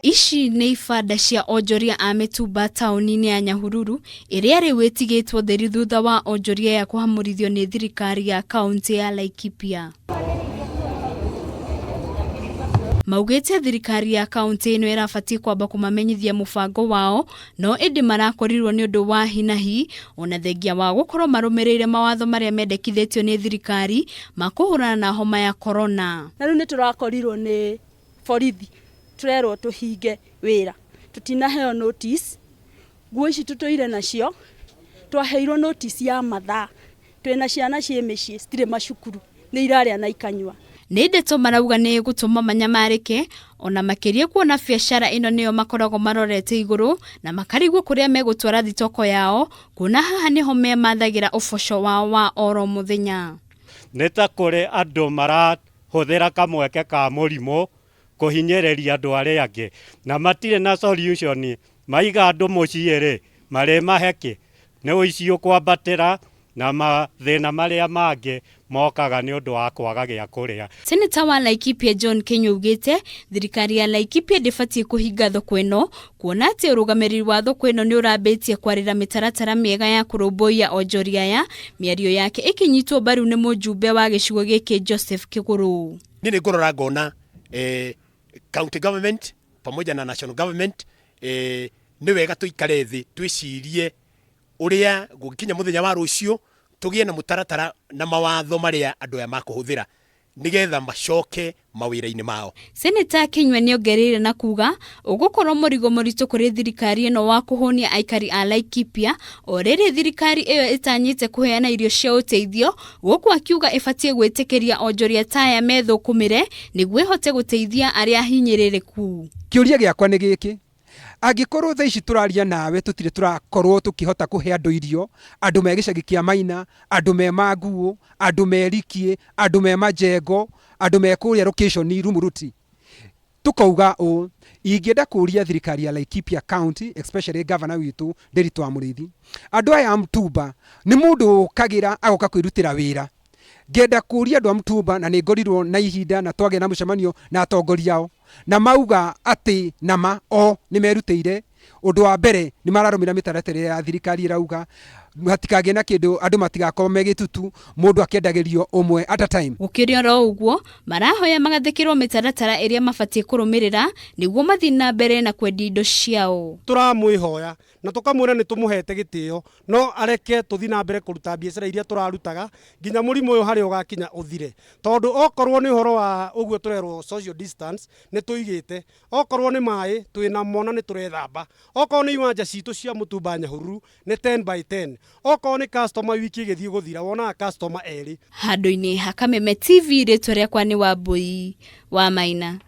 Ici nĩ ibanda cia onjoria a mĩtumba taũni-inĩ ya Nyahururu ĩrĩa rĩu ĩtigĩtwo theri thutha wa onjoria aya kũhamũrithio nĩ thirikari ya kaũntĩ ya Laikipia. Maugĩte thirikari ya kaũntĩ ĩno ĩrabatiĩ kwamba kũmamenyithia mũbango wao no ĩndĩ marakorirwo nĩ ũndũ wa hi na hi ona thengia wa gũkorwo marũmĩrĩire mawatho marĩa mendekithĩtio nĩ thirikari ma kũhũrana na homa ya korona. Na rĩu nĩ tũrakorirwo nĩ borithi tũrerwo tũhinge wĩra tũtinaheo notice nguo ici tũtũire nacio twaheirwo notice ya mathaa twĩna ciana ciĩ mĩciĩ citirĩ macukuru nĩ irarĩa na ikanyua. Nĩ ndeto marauga nĩ ĩgũtũma manyamarĩke ona makĩria kuona biacara ĩno nĩyo makoragwo marorete igũrũ na makarigwo kũrĩa megũtwara thitoko yao kuona haha nĩho memathagĩra ũboco wao wa oro mũthenya. Nĩ ta kũrĩ andũ marahũthĩra kamweke ka mũrimũ kũhinyĩrĩria andũ arĩa angĩ na matirĩ na solution maiga andũ mũciĩ rĩ marĩmahe kĩ? Nĩ ũici ũkwambatĩra na mathĩna marĩa mangĩ mokaga nĩ ũndũ wa kwaga gĩa kũrĩa. Seneta wa Laikipia John Kenya augĩte thirikari ya Laikipia ndĩbatiĩ kũhinga thoko ĩno kuona atĩ ũrũgamĩrĩri wa thoko ĩno nĩ ũrambĩtie kwarĩra mĩtaratara mĩega ya kũrũmbũiya onjoria aya, mĩario yake ĩkĩnyitwo mbaru nĩ mũjumbe wa gĩcigo gĩkĩ Joseph Kĩgũrũ. Niĩ nĩ ngũrora ngona county government pamoja na national government nĩ wega tũikare thĩ twĩcirie ũrĩa gũgĩkinya mũthenya wa rũciũ tũgĩe na mũtaratara na mawatho marĩa andũ aya makũhũthĩra nĩgetha macoke mawĩra-inĩ mao. Seneta Kinyua nĩongereire na kuga ũgũkorwo mũrigo mũritũ kũrĩ thirikari ĩno wa kũhũnia aikari a Laikipia o rĩrĩ thirikari ĩyo ĩtanyĩte kũheana irio cia ũteithio gũkũ akiuga ĩbatiĩ gwĩtĩkĩria onjoria ta aya methũkũmĩre nĩguo ĩhote gũteithia arĩa ahinyĩrĩrĩku. Kĩũria gĩakwa nĩ gĩkĩ, angĩkorwo thaa ici tũraria nawe tũtirĩ tũrakorwo tũkĩhota kũhe andũ irio, andũ me gĩcagi kĩa Maina, andũ me Manguũ, andũ me Rikiĩ, andũ me Majengo, andũ me kũrĩa location Rumuruti, tũkauga ũũ, ingĩenda kũria thirikari ya Laikipia County, especially governor witũ Nderitu wa Mũrĩithi, andũ aya a Mtumba nĩ mũndũ ũkagĩra agoka kwĩrutĩra wĩra. Ngenda kũria andũ a Mtumba na nĩ ngorirwo na ihinda na twagĩa na mũcemanio na atongoria ao na mauga atĩ nama o nĩ merutĩire. Ũndũ wa mbere nĩ mararũmĩrĩra mĩtaratara ĩrĩa ya thirikari ĩrauga hatikagĩe na kĩndũ andũ matigakorwo me gĩtutu mũndũ akĩendagĩrio ũmwe at a time. Gũkĩrĩ oro ũguo, marahoya magathĩkĩrwo mĩtaratara ĩrĩa mabatiĩ kũrũmĩrĩra nĩguo mathiĩ na mbere na kwendia indo ciao. Tũramwĩhoya na tũkamwĩra nĩ tũmũhete gĩtĩo no areke tũthiĩ na mbere kũruta biacara iria tũrarutaga nginya mũrimũ ũyũ harĩa ũgakinya ũthire, tondũ okorwo nĩ ũhoro wa ũguo tũrerwo social distance nĩ tũigĩte, okorwo nĩ maĩ twĩnamo na nĩ tũrethamba, okorwo nĩ iwanja citũ cia Mũtumba Nyahururu nĩ 10 by 10, okorwo nĩ customer wiki ĩgĩthiĩ gũthira wonaga customer erĩ. Handũ-inĩ ha Kameme TV rĩtwa rĩakwa nĩ Wambui wa Maina.